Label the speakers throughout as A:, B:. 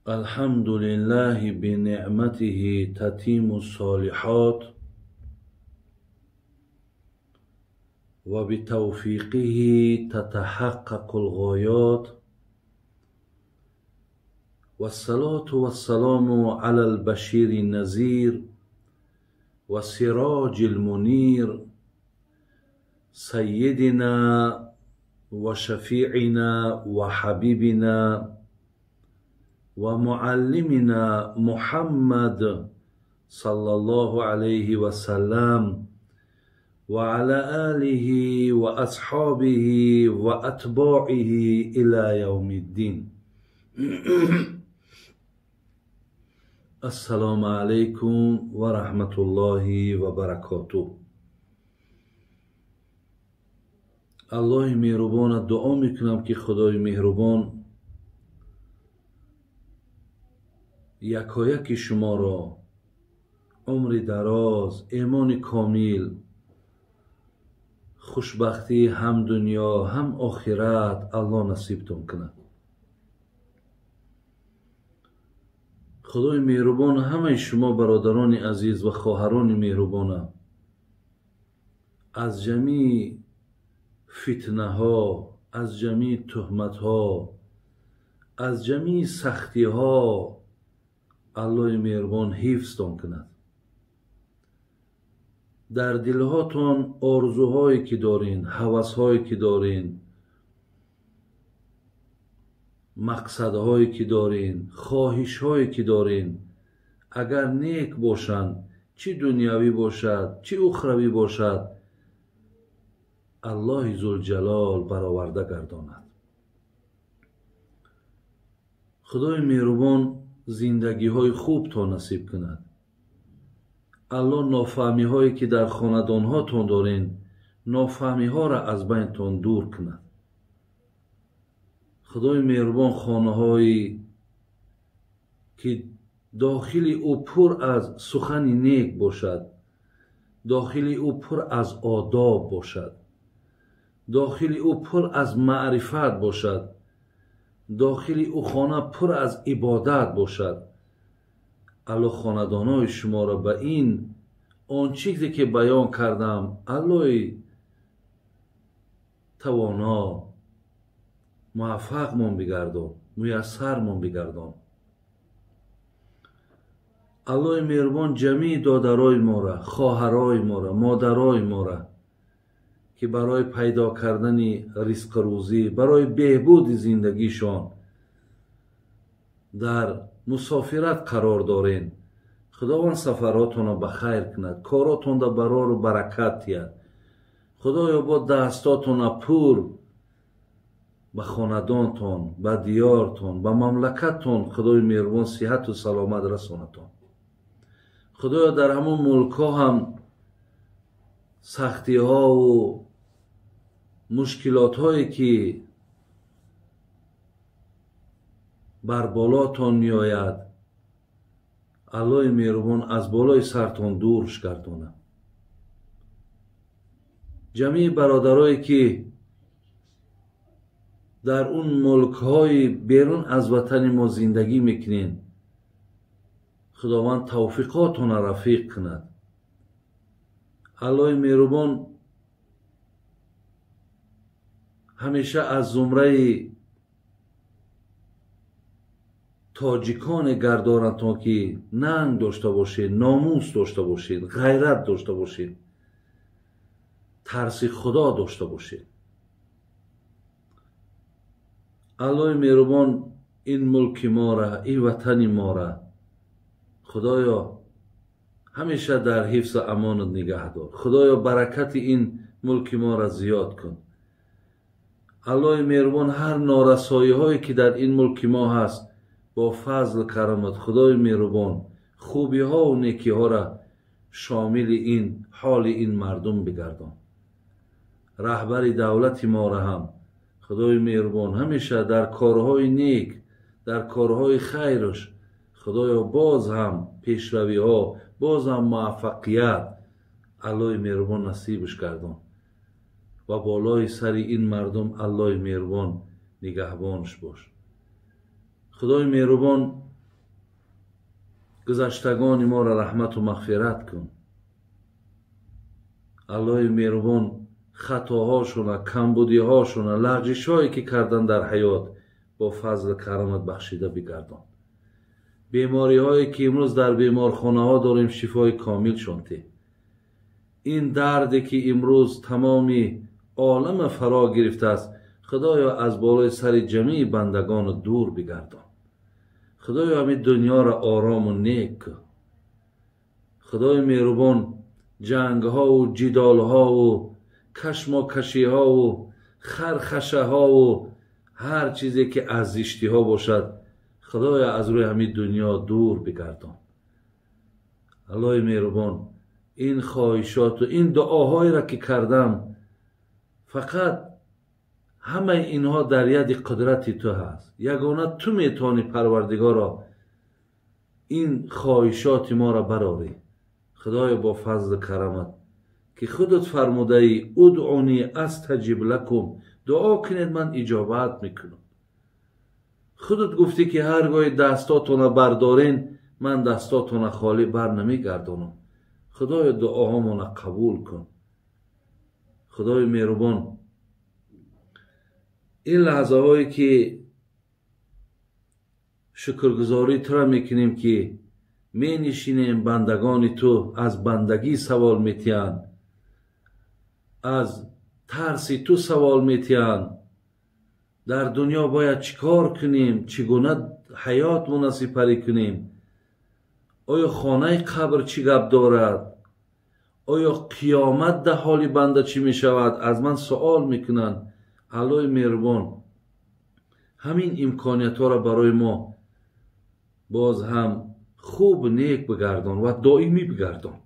A: الحمد لله بنعمته تتم الصالحات وبتوفيقه تتحقق الغايات والصلاة والسلام على البشير النذير والسراج المنير سيدنا وشفيعنا وحبيبنا ومعلمنا محمد صلى الله عليه وسلم وعلى آله وأصحابه وأتباعه إلى يوم الدين. السلام عليكم ورحمة الله وبركاته. Аллоҳи меҳрубона дуо мекунам, ки Худои меҳрубон якояки шуморо умри дароз, имони комил, хушбахтӣ ҳам дунё ҳам охират Аллоҳ насибтон кунад. Худои меҳрубон ҳамаи шумо бародарони азиз ва хоҳарони меҳрубона аз ҷамии фитнаҳо, аз ҷамии туҳматҳо, аз ҷамии сахтиҳо Аллоҳи меҳрубон ҳифзтон кунад. Дар дилҳотон орзуҳое ки дорин, ҳавасҳое ки дорин, мақсадҳое ки дорин, хоҳишҳое ки дорин, агар нек бошанд, чӣ дунявӣ бошад, чӣ ухравӣ бошад, Аллоҳи зулҷалол бароварда гардонад. Худои меҳрубон зиндагиҳои хубтон насиб кунад. Аллоҳ нофаҳмиҳое ки дар хонадонҳотон дорен, нофаҳмиҳоро аз байнтон дур кунад. Худои меҳрубон хонаҳое ки дохили ӯ пур аз сухани нек бошад, дохили ӯ пур аз одоб бошад, дохили ӯ пур аз маърифат бошад, дохили ӯ хона пур аз ибодат бошад, Аллоҳ хонадонҳои шуморо ба ин он чизе ки баён кардам, Аллоҳи тавоно муваффақмон бигардон, муяссармон бигардон. Аллоҳи меҳрубон ҷамии додарои мора, хоҳарои мора, модарои мора ки барои пайдо кардани ризқу рӯзӣ, барои беҳбуди зиндагишон дар мусофират қарор дорен, Худованд сафаротонро ба хайр кунад, коротонро барору баракат диҳад. Худоё бо дастотонро пур ба хонадонтон, ба диёртон, ба мамлакаттон Худои меҳрубон сиҳату саломат расонатон. Худоё дар ҳамон мулкҳо ҳам сахтиҳову мушкилотҳое ки бар болотон меояд, Аллоҳи меҳрубон аз болои сартон дурш гардонад. Ҷамии бародарое ки дар он мулкҳои берун аз ватани мо зиндагӣ мекунед, Худованд тавфиқотонро рафиқ кунад. Аллоҳи меҳрубон ҳамеша аз зумраи тоҷиконе гардонадтон ки нанг дошта бошед, номус дошта бошед, ғайрат дошта бошед, тарси Худо дошта бошед. Аллоҳи меҳрубон ин мулки мора, ин ватани мора Худоё ҳамеша дар ҳифзу амонат нигаҳ дор. Худоё баракати ин мулки мора зиёд кун. Аллоҳи меҳрубон ҳар норасоиҳое ки дар ин мулки мо ҳаст, бо фазлу карамат Худои меҳрубон хубиҳову некиҳоро шомили ин ҳоли ин мардум бигардон. Раҳбари давлати моро ҳам Худои меҳрубон ҳамеша дар корҳои нек, дар корҳои хайраш Худоё боз ҳам пешравиҳо, боз ҳам муваффақият Аллоҳи меҳрубон насибаш гардон ва болои сари ин мардум Аллоҳи меҳрубон нигаҳбонаш бош. Худои меҳрубон Гузаштагони моро раҳмату мағфират кун. Аллоҳи меҳрубон хатоҳошона, камбудиҳошона, лағжишҳое ки кардан дар ҳаёт бо фазлу карамат бахшида бигардон. Бемориҳое ки имрӯз дар беморхонаҳо дорем, шифои комилшон те. Ин дарде ки имрӯз тамоми олама фаро гирифтааст, Худоё аз болои сари ҷамии бандагону дур бигардон. Худоё ҳамин дунёро орому нек кун. Худои меҳрубон ҷангҳову ҷидолҳову кашмокашиҳову хархашаҳову ҳар чизе ки аз зиштиҳо бошад, Худоё аз рӯи ҳамин дунё дур бигардон. Аллоҳи меҳрубон ин хоҳишоту ин дуоҳоеро ки кардам, фақат ҳамаи инҳо дар яди қудрати ту ҳаст. Ягона ту метавонӣ, Парвардигоро, ин хоҳишоти моро барорӣ. Худоё бо фазлу карамат ки худат фармудаӣ, удъуни астаҷиб лакум, дуо кунед ман иҷобат мекунам. Худат гуфтӣ ки ҳар гоҳе дастотона бардорен, ман дастотона холӣ бар намегардонам. Худоё дуоҳомона қабул кун. Худои меҳрубон ин лаҳзаҳое ки шукргузорӣ тура мекунем ки менишинем, бандагони ту аз бандагӣ савол метиҳанд, аз тарси ту савол метиҳанд. Дар дунё бояд чӣ кор кунем, чӣ гуна ҳаёт мунасибпарӣ кунем, оё хонаи қабр чӣ гап дорад, оё қиёмат дар ҳоли банда чӣ мешавад, аз ман суол мекунанд. Аллоҳи меҳрубон ҳамин имкониятҳоро барои мо боз ҳам хуб нек бигардон ва доимӣ бигардон.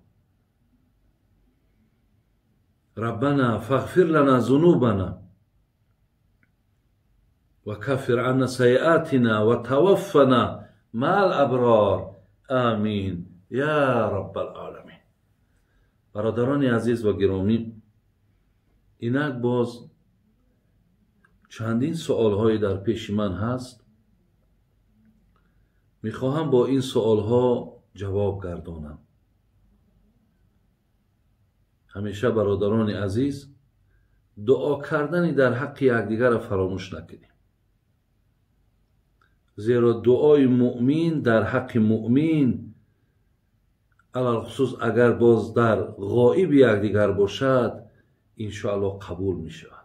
A: Раббана фағфир лана зунубана ва каффир анна сайиатина ва таваффана маал аброр. Амин я раббал оламин. Бародарони азиз ва гиромӣ, инак боз чандин суолҳое дар пеши ман ҳаст. Мехоҳам бо ин суолҳо ҷавоб гардонам. Ҳамеша бародарони азиз, дуо кардани дар ҳаққи якдигарро фаромӯш накунем, зеро дуои муъмин дар ҳаққи муъмин, алалхусус агар боз дар ғоиби якдигар бошад, иншоаллоҳ қабул мешавад.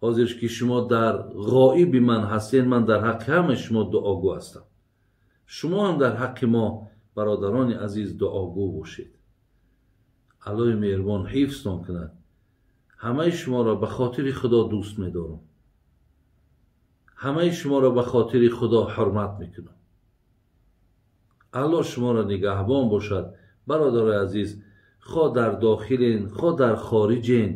A: Ҳозир ки шумо дар ғоиби ман ҳастед, ман дар ҳаққи ҳамаи шумо дуогӯ ҳастам. Шумо ҳам дар ҳаққи мо, бародарони азиз, дуогӯ бошед. Аллоҳи меҳрубон ҳифзтон кунад. Ҳамаи шуморо ба хотири Худо дӯст медорам. Ҳамаи шуморо ба хотири Худо ҳурмат мекунам. Аллоҳ шуморо нигаҳбон бошад. Бародарои азиз, хо дар дохилен, хо дар хориҷен,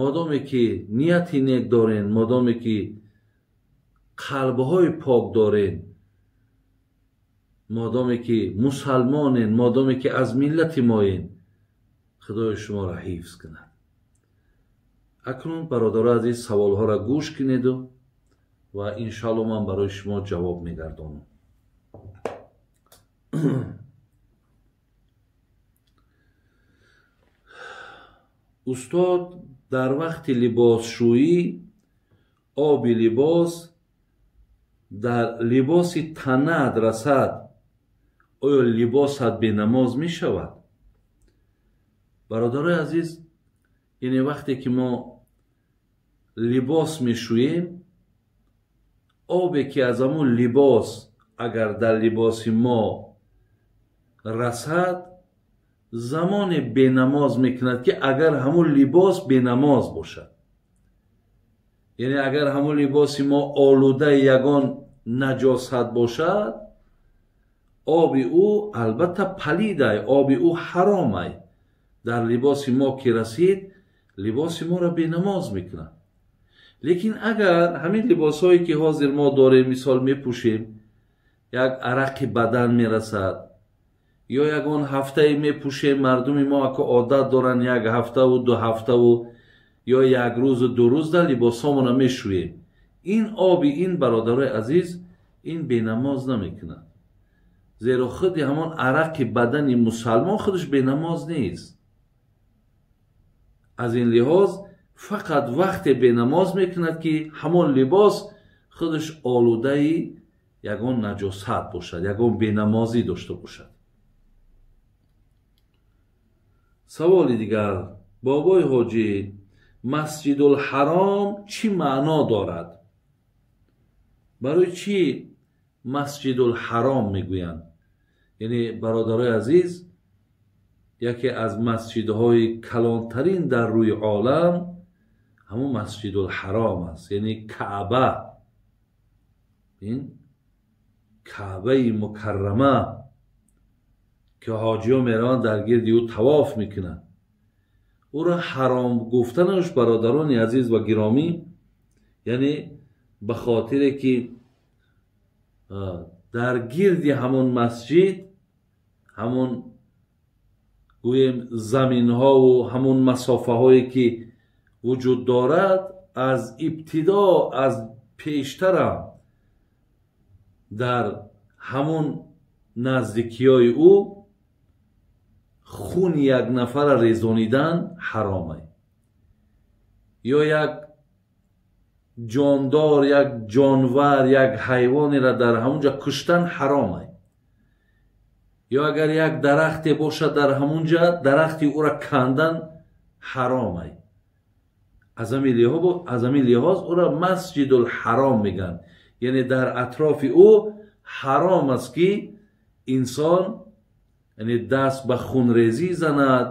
A: модоме ки нияти нек дорен, модоме ки қалбҳои пок дорен, модоме ки мусалмонен, модоме ки аз миллати моен, Худои шуморо ҳифз кунад. Акнун бародарои азиз, саволҳоро гӯш кунеду ва иншоаллоҳ ман барои шумо ҷавоб мегардонам. Устод, дар вақти либосшӯӣ оби либос дар либоси танат расад, оё либосат бенамоз мешавад? Бародарои азиз, яъне вақте ки мо либос мешӯем, обе ки аз ҳамун либос агар дар либоси мо расад, замоне бенамоз мекунад ки агар ҳамун либос бенамоз бошад. Яъне агар ҳамун либоси мо олудаи ягон наҷосат бошад, оби ӯ албатта палидай, оби ӯ ҳаромай. Дар либоси мо ки расид, либоси моро бенамоз мекунад. Лекин агар ҳамин либосҳое ки ҳозир мо дорем, мисол мепӯшем, як арақи бадан мерасад, ё ягон ҳафтае мепӯшем, мардуми мо ако одат доранд як ҳафтаву ду ҳафтаву ё як рӯзу ду рӯз дар либосҳомона мешӯем. Ин оби ин, бародарои азиз, Ин бенамоз намекунад, зеро худи ҳамон арақи бадани мусалмон худаш бенамоз нест. Аз ин лиҳоз фақат вақте бенамоз мекунад, ки ҳамон либос худаш олудаи ягон наҷосат бошад, ягон бенамозӣ дошта бошад. Саволи дигар: бобои ҳоҷӣ, Масҷидулҳаром чӣ маъно дорад? Барои чӣ Масҷидулҳаром мегӯянд? Яъне бародарои азиз, яке аз масҷидҳои калонтарин дар рӯи олам ҳамун Масҷидулҳаром аст, яъне Каъба. Ин Каъбаи мукаррама, ки ҳоҷиҳо мераванд, дар гирди ӯ тавоф мекунанд. Ӯро ҳаром гуфтанаш, бародарони азиз ва гиромӣ, яъне ба хотире ки дар гирди ҳамон масҷид ҳамон гӯем заминҳову ҳамон масофаҳое ки вуҷуд дорад, аз ибтидо, аз пештара дар ҳамон наздикиҳои ӯ хуни як нафара резонидан ҳаромай, ё як ҷондор, як ҷонвар, як ҳайвонеро дар ҳамунҷа куштан ҳаромай, ё агар як дарахте бошад дар ҳамунҷа, дарахти ӯра кандан ҳаромай. Аз ҳамин лиҳоз ӯра Масҷидулҳаром мегӯянд, яъне дар атрофи ӯ ҳаром аст, ки инсон яъне даст ба хунрезӣ занад.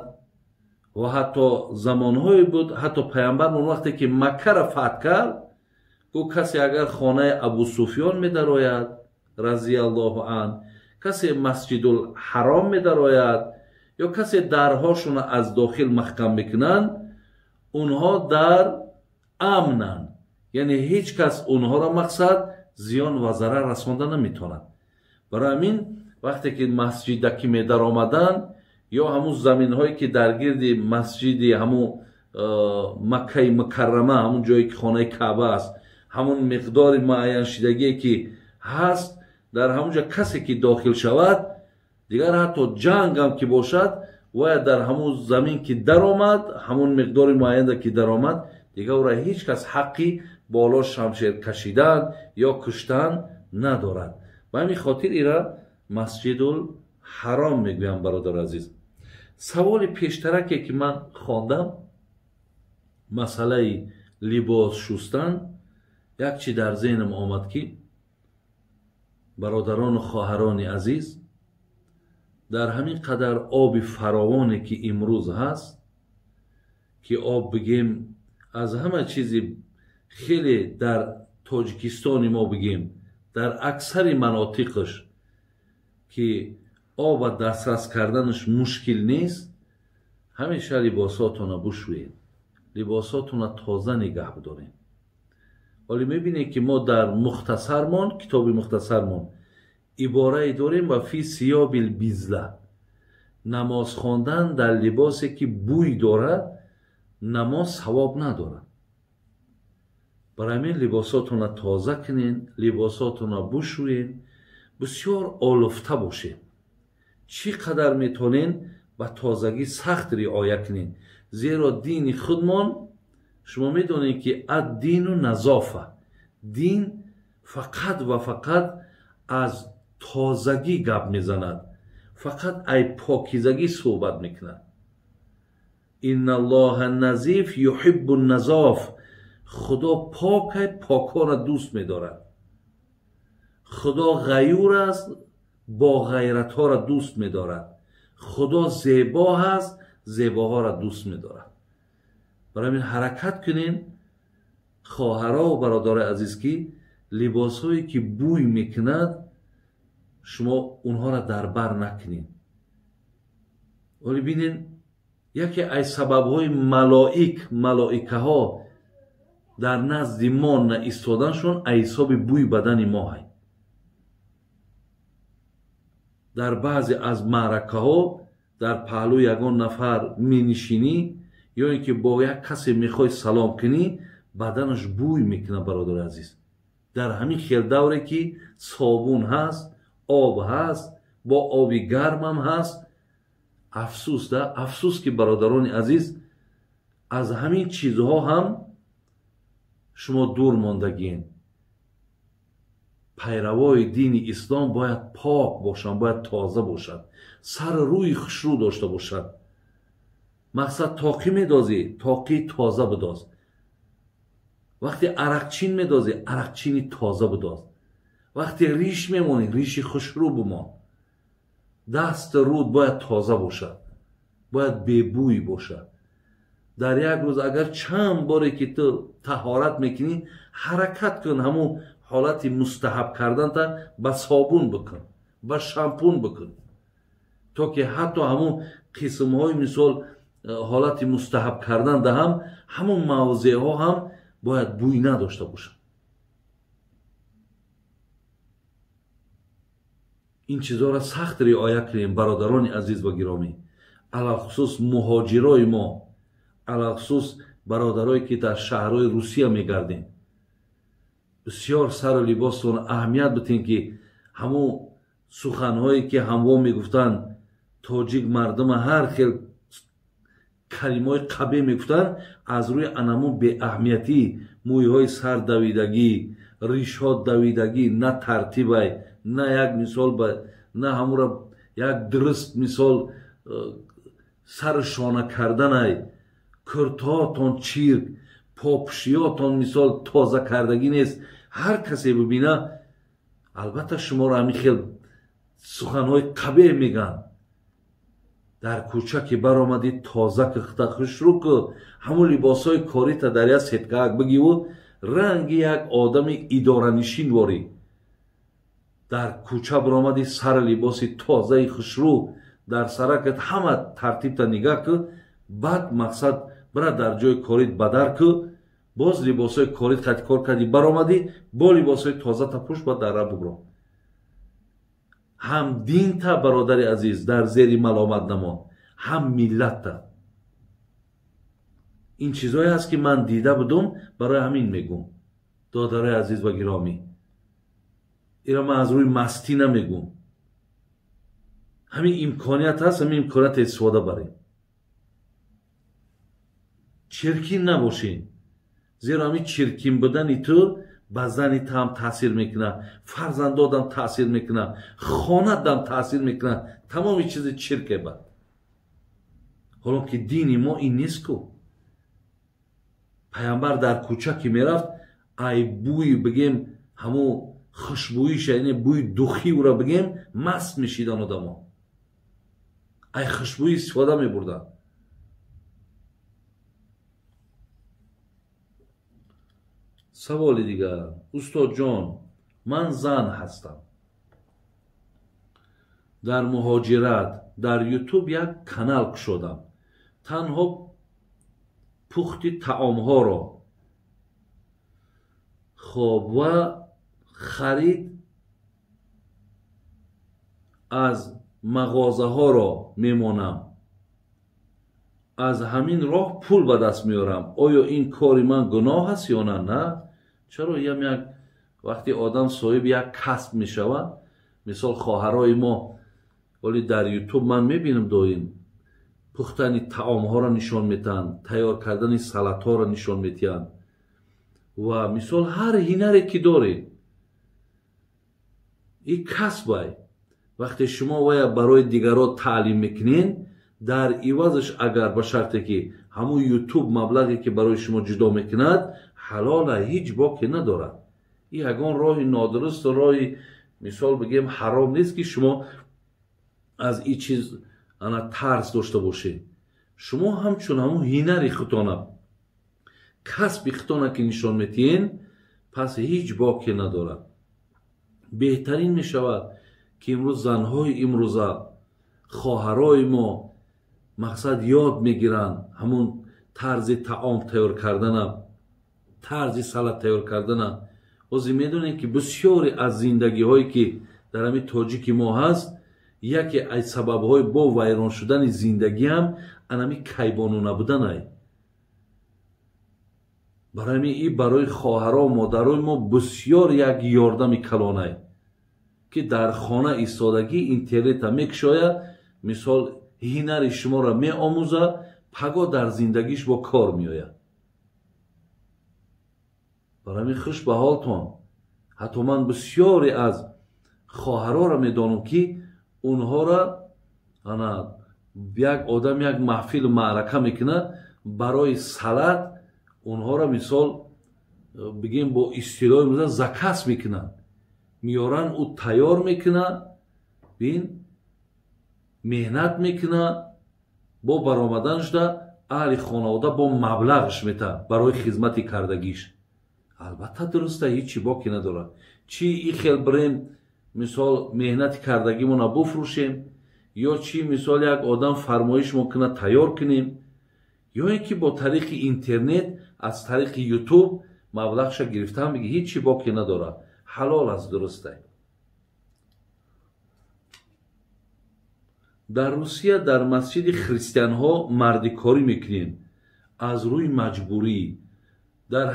A: Ва ҳатто замонҳое буд, ҳатто пайғамбармон вақте ки Маккаро фатҳ кард, гуфт касе агар хонаи Абу Суфён медарояд разияллоҳу ан, касе Масҷидулҳаром медарояд, ё касе дарҳошонро аз дохил маҳкам мекунанд, онҳо дар амнанд, яъне ҳеҷ кас онҳоро мақсад зиён ва зарар расонда наметавонад. Барои ҳамин вақте ки масҷида ки медаромаданд, ё ҳамун заминҳое ки дар гирди масҷиди ҳамун Маккаи Мукаррама, ҳамун ҷое ки хонаи Каъба аст, ҳамун миқдори муайяншидагие ки ҳаст, дар ҳамун ҷо касе ки дохил шавад, дигар ҳатто ҷангам ки бошад, вая дар ҳамун замин ки даромад, ҳамун миқдори муайянда ки даромад, дигар ӯра ҳеҷ кас ҳаққи боло шамшер кашидан ё куштан надорад. Ба ҳамин хотир ира Масҷидулҳаром мегӯям, бародари азиз. Саволи пештараке ки ман хондам, масъалаи либос шустан, як чи дар зеҳнам омад, ки бародарону хоҳарони азиз, дар ҳамин қадар оби фаровоне ки имрӯз ҳаст, ки об бигем аз ҳама чизи хеле дар Тоҷикистони мо бигем, дар аксари манотиқаш ки оба дастрас карданаш мушкил нест, ҳамеша либосотонро бушӯед, либосотонро тоза нигаҳ бидоред. Ҳоле мебинед, ки мо дар мухтасармон, китоби мухтасармон иборае дорем ва фи сиёбил бизла, намоз хондан дар либосе ки бӯй дорад, намоз савоб надорад. Барои ҳамин либосотонро тоза кунед, либосотонро бушӯед, бисёр олуфта бошед, чӣ қадар метавонед ба тозагӣ сахт риоя кунед, зеро дини худмон, шумо медонед ки ад-дину назофа, дин фақат ва фақат аз тозагӣ гап мезанад, фақат ай покизагӣ суҳбат мекунад. Инналлоҳа назиф юҳиббу назоф, Худо покай, покҳоро дӯст медорад. Худо ғаюр аст, бо ғайратҳоро дӯст медорад. Худо зебо ҳаст, зебоҳоро дӯст медорад. Барои ҳамин ҳаракат кунем, хоҳаро ва бародарои азиз, ки либосҳое ки бӯй мекунад, шумо онҳоро дар бар накунед. Вале бинед, яке аз сабабҳои малоикаҳо дар назди мо наистоданшон аз ҳисоби бӯи бадани мо ҳай. Дар баъзе аз маъракаҳо дар паҳлӯи ягон нафар менишинӣ, ё ин ки бо як касе мехоҳӣ салом кунӣ, баданаш бӯй мекунад, бародари азиз. Дар ҳамин хел давре ки собун ҳаст, об ҳаст, бо оби гармам ҳаст. Афсӯс да, афсӯс ки бародарони азиз, аз ҳамин чизҳо ҳам шумо дур мондагиен. Пайравои дини ислом бояд пок бошанд, бояд тоза бошад, сари рӯи хушрӯ дошта бошад. Мақсад тоқӣ медозӣ, тоқии тоза бидоз. Вақте арақчин медозӣ, арақчини тоза бидоз. Вақте риш мемонӣ, риши хушрӯ бимон. Даст рӯд бояд тоза бошад, бояд бебӯй бошад. Дар як рӯз агар чанд боре ки ту таҳорат мекунӣ, ҳаракат кун ҳамун ҳолати мустаҳаб карданта ба собун бикун, ба шампун бикун, то ки ҳатто ҳамун қисмҳои мисол ҳолати мустаҳаб карданда ҳам ҳамун мавзеъҳо ҳам бояд бӯй надошта бошад. Ин чизҳоро сахт риоя кунем, бародарони азиз ва гиромӣ, алалхусус муҳоҷирои мо, алалхусус бародарое ки дар шаҳрҳои Русия мегардем. Бисёр сару либостон аҳамият битем, ки ҳамун суханҳое ки ҳамво мегуфтанд, тоҷик мардума ҳар хел калимаҳои қабеҳ мегуфтанд, аз рӯи анамун беаҳамиятӣ, мӯйҳои сар давидагӣ, ришҳо давидагӣ, на тартибай, на як мисол, на ҳамура як дуруст мисол сару шона карданай, куртҳоатон чирк, попушиётон мисол тоза кардагӣ нест. Ҳар касе бибина, албатта шуморо ҳамин хел суханҳои қабеҳ мегӯянд. Дар кӯча ки баромадӣ, тоза кихта, хушрӯ ку, ҳамун либосҳои корита дар як сеткаак бигиву ранги як одами идоранишин ворӣ. Дар кӯча баромадӣ, сари либоси тозаи хушрӯ, дар саракат ҳама тартибта нигаҳ ку, баъд мақсад бира дар ҷои корит бадар ку, боз либосҳои корит қати кор кардӣ баромадӣ, бо либосҳои тозата пӯш, ба дара бубро. Ҳам динта, бародари азиз, дар зери маломат намон, ҳам миллатта. Ин чизҳое ҳаст ки ман дида будум, барои ҳамин мегӯм, додарои азиз ва гиромӣ. Инро ман аз рӯи мастӣ намегӯм. Ҳамин имконият ҳаст, ҳамин имконият истифода барем. Чиркин набошем, зеро ҳамин чиркин будани ту ба зани ту ҳам таъсир мекунад, фарзандодам таъсир мекунад, хонадам таъсир мекунад, тамоми чизи чирке бад. Ҳоло ки дини мо ин нест ку. Пайғамбар дар кӯча ки мерафт, ай бӯи бигем ҳамун хушбӯиша, яъне бӯи духи ӯра бигем, маст мешидан одамо. Ай хушбӯӣ истифода мебурданд. Саволи дигар. Устодҷон, ман зан ҳастам. Дар муҳоҷират дар ютуб як канал кушодам. Танҳо пухти таомҳоро хоб ва харид аз мағозаҳоро мемонам. Аз ҳамин роҳ пул ба даст меорам. Оё ин кори ман гуноҳ аст ё на? На. Чаро ям як вақти одам соҳиби як касб мешавад, мисол хоҳарои мо, вале дар ютуб ман мебинам доим пухтани таомҳоро нишон метаҳанд, тайёр кардани салатҳоро нишон метиҳанд ва мисол ҳар ҳунаре ки доред, ин касбай. Вақте шумо вая барои дигарро таълим мекунед, дар ивазаш агар ба шарте ки ҳамун ютуб маблағе ки барои шумо ҷудо мекунад ҳалола, ҳеҷ боке надорад. Ин ягон роҳи нодуруст, роҳи мисол бигем ҳаром нест ки шумо аз ин чиз ана тарс дошта бошед. Шумо ҳамчун ҳамун ҳунари худтона, касби худтона ки нишон метиҳен, пас ҳеҷ боке надорад. Беҳтарин мешавад ки имрӯз занҳои имрӯза, хоҳарои мо мақсад ёд мегиранд ҳамун тарзи таом тайёр кардана, тарзи салат тайёр кардана. Ҳозир медонем ки бисёре аз зиндагиҳое ки дар ҳамин тоҷики мо ҳаст, яке аз сабабҳои бо вайрон шудани зиндагиам анами кайбону набуданай. Барои ин барои хоҳару модарои мо бисёр як ёрдами калонае ки дар хона истодагӣ интернета мекушояд, мисол ҳунари шуморо меомӯзад, паго дар зиндагиш бо кор меояд. Барои хуш ба ҳолтон. Ҳатто ман бисёре аз хоҳароро медонам ки онҳоро ана як одам як маҳфилу маърака мекунад барои салат, онҳоро мисол бигем бо истилоҳи муза заказ мекунанд, меоранд, ӯ тайёр мекунад, бин меҳнат мекунад, бо баромаданашда аҳли хонавода бо маблағш метаҳад барои хизмати кардагиш. Албатта дуруста, ҳеҷ чӣ боке надорад. Чӣ и хел бирем мисол меҳнати кардагимона буфрӯшем, ё чӣ мисол як одам фармоиш мекунад тайёр кунем, ё ин ки бо тариқи интернет аз тариқи ютуб маблағша гирифтан биги, ҳеҷ чӣ боке надорад, ҳалол аст, дурустай. Дар Русия дар масҷиди христианҳо мардикорӣ мекунем аз рӯи маҷбурӣ. Дар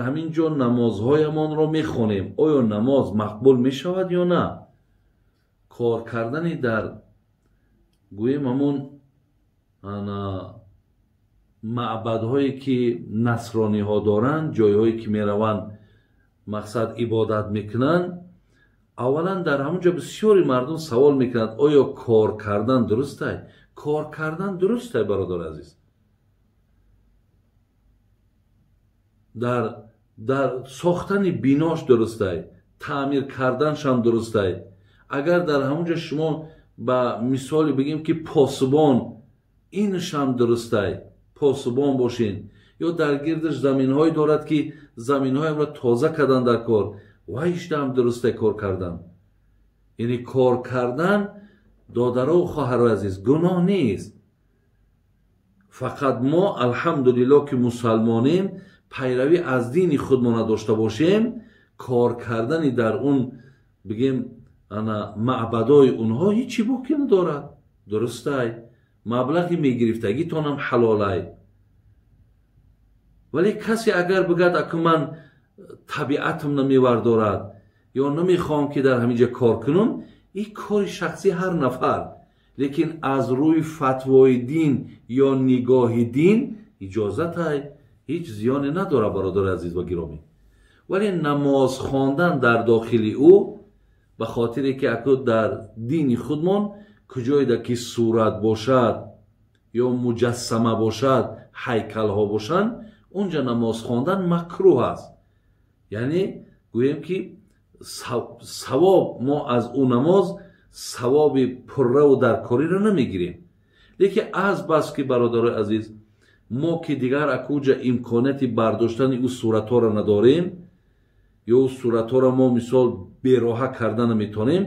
A: ҳамин ҷо намозҳоямонро мехонем. Оё намоз мақбул мешавад ё на? Кор кардани дар гӯем ҳамон маъбадҳое ки насрониҳо доранд, ҷойҳое ки мераванд мақсад ибодат мекунанд, аввалан дар ҳамон ҷо бисёри мардум савол мекунанд, оё кор кардан дурустай? Кор кардан дурустай, бародари азиз. Дар сохтани бинош дурустай, таъмир карданшам дурустай. Агар дар ҳамон ҷо шумо ба мисоле бигем ки посбон, иншам дурустай, посбон бошен, ё дар гирдаш заминҳое дорад ки заминҳоямро тоза кардан дар кор, вайшдаам дурустай кор кардан. Яъне кор кардан, додарову хоҳарои азиз, гуноҳ нест. Фақат мо алҳамдулиллоҳ ки мусалмонем, пайравӣ аз дини худмона дошта бошем, кор кардани дар он бигем ана маъбадои онҳо ҳеҷ чӣ боке надорад, дурустай. Маблағи мегирифтагитонам ҳалолай. Вале касе агар бигӯяд аку ман табиатам намевардорад ё намехоҳам ки дар ҳамин ҷо кор кунам, ин кори шахсии ҳар нафар. Лекин аз рӯи фатвои дин ё нигоҳи дин иҷозатай, ҳеҷ зиёне надорад, бародари азиз ва гиромӣ. Вале намоз хондан дар дохили ӯ, ба хотире ки аку дар дини худмон куҷоеда ки сурат бошад ё муҷассама бошад, ҳайкалҳо бошанд, онҷа намоз хондан макрӯҳ аст. Яъне гӯем ки савоб мо аз ӯ намоз савоби пурраву даркориро намегирем. Лекин аз бас ки бародарои азиз, мо ки дигар акуҷа имконияти бардоштани ӯ суратҳоро надорем, ё ӯ суратҳоро мо мисол бероҳа карда наметонем,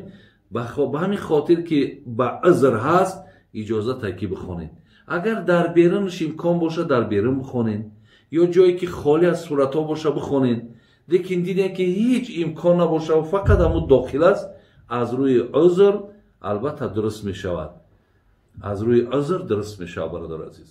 A: ба ҳамин хотир ки ба узр ҳаст, иҷозат ки бихонед. Агар дар берунаш имкон бошад, дар берун бихонед, ё ҷое ки холӣ аз суратҳо боша бихонед. Лекин дидем ки ҳеҷ имкон набошад ва фақат ҳамун дохил аст, аз рӯи узр албатта дуруст мешавад. Аз рӯи узр дуруст мешавад, бародари азиз.